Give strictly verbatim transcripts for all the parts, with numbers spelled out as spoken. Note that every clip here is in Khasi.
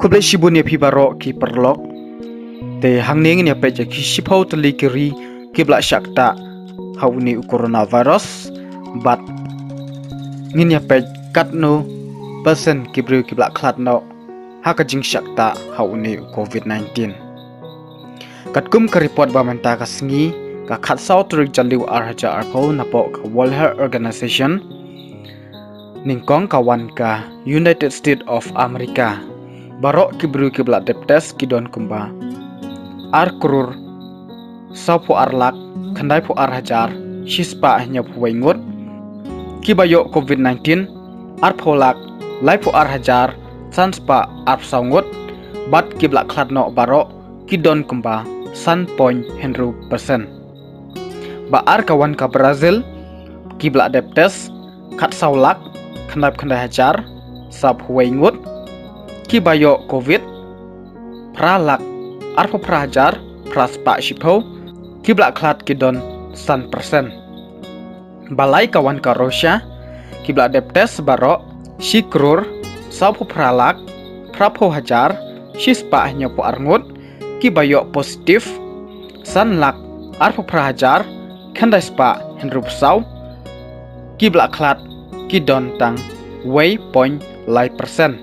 Khublei shibun ïa phi baroh ki paralok. Te hangne ngin ïa peit ïa ki shiphew tylli ki ri kiba la shah ktah ha une u coronavirus bad ngin ïa peit katno percent ki briew kiba la khlad noh ha ka jingshah ktah ha une u covid nineteen. Katkum ka report ba mynta ka sngi, ka khatsaw tarik Jylliew ar hajar arphew napoh ka World Health Organization, nyngkong ka wan ka United States of America, baroh ki briew kiba la dep test ki don kumba ar klur sawphew ar lak khyndaiphew ar hajar shispah hynñiewphew wei ngut, kiba ïoh covid nineteen arphew lak laiphew ar hajar sanspah arphew saw ngut, bad kiba la khlad noh baroh ki don kumba san point hynriew percent. Ba ar ka wan ka Brazil, kiba la dep test khatsaw lak khyndaiphew khyndai hajar sawphew wei ngut, kiba ïoh covid phra lak arphew phra hajar phra spah shiphew, kiba la khlad ki don san percent. Ba lai ka wan ka Russia, kiba la dep test baroh shi klur sawphew phra lak phraphew hajar shispah hynñiewphew ar ngut, kiba ïoh positive san lak arphew phra hajar khyndai spah hynriewphew saw, kiba la khlad ki don tang wei point lai percent.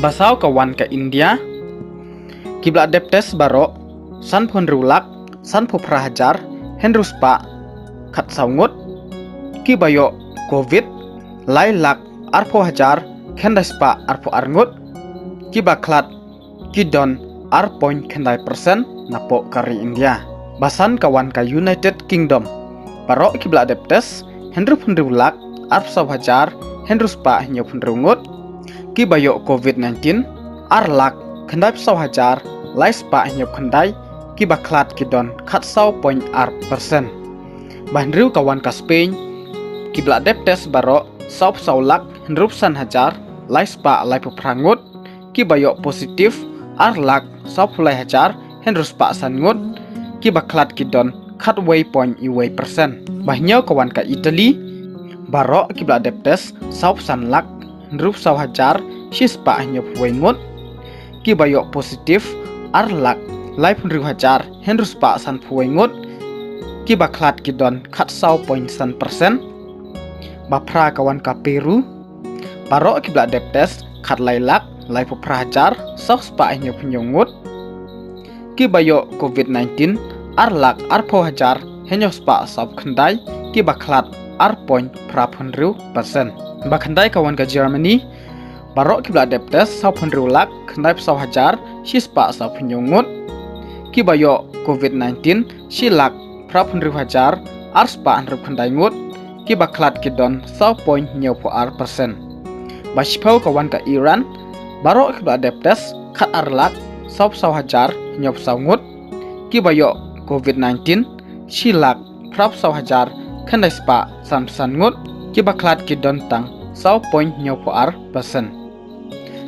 Ba saw ka wan ka India, kiba la dep test baroh sanphew hynriew lak sanphew phra hajar hynriew spah khatsaw ngut, kiba ïoh covid lai lak arphew hajar khyndai spah arphew ar ngut, kiba khlad ki don ar point khyndai percent napoh ka ri India. Ba san ka wan ka United Kingdom, baroh kiba la dep test hynriewphew hynriew lak arphew saw hajar hynriew spah hynñiewphew hynriew ngut, kiba ïoh covid nineteen ar lak khyndaiphew saw hajar lai spah hynñiewphew khyndai, kiba khlad ki don khatsaw point ar percent. Ba hynriew ka wan ka Spain, kiba la dep test baroh sawphew saw lak hynriewphew san hajar lai spah laiphew phra ngut, kiba ïoh positive ar lak sawphew lai hajar hynriew spah san ngut, kiba khlad ki don khatwei point wei percent. Ba hynñiew ka wan ka Italy, baroh kiba la dep test sawphew san lak hynriewphew saw hajar shispah hynñiewphew wei ngut, kiba ïoh positive ar lak laiphew hynriew hajar hynriew spah sanphew wei ngut, kiba khlad ki don khatsaw point san percent. Ba phra ka wan ka Peru, baroh kiba la dep test khatlai lak laiphew phra hajar saw spah hynñiewphew hynñiew ngut, kiba ïoh covid nineteen ar lak arphew hajar hynñiew spah sawphew khyndai, kiba khlad ar point phraphew hynriew percent. Ba khyndai ka wan ka Germany, baroh kiba la dep test sawphew hynriew lak khyndaiphew saw hajar shispah sawphew hynñiew ngut, kiba ïoh covid nineteen shi lak phraphew hynriew hajar ar spah hynriewphew khyndai ngut, kiba khlad ki don saw point hynñiewphew ar percent. Ba shiphew ka wan ka Iran, baroh kiba la dep test khatar lak sawphew saw hajar hynñiewphew saw ngut, kiba ïoh covid nineteen shi lak phraphew saw hajar khyndai spah sanphew san ngut, kiba khlad ki don tang saw point hynñiewphew ar percent.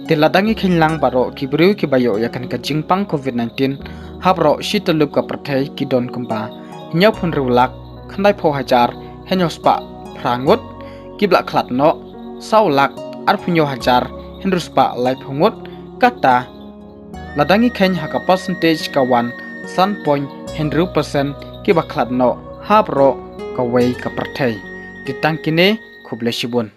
Te lada ngi kheiñ lang, baroh ki briew kiba ïoh ïa kane ka jingpang covid nineteen ha baroh shi tyllup ka pyrthei ki don kumba hynñiewphew hynriew lak khyndaiphew hajar hynñiew spah phra ngut, kiba la khlad noh saw lak arphew hynñiew hajar hynriew spah laiphew ngut. Kata lada ngi kheiñ ha ka percentage ka wan san point hynriew percent kiba khlad noh ha baroh kawei ka pyrthei. Te tang kine, khublei shibun.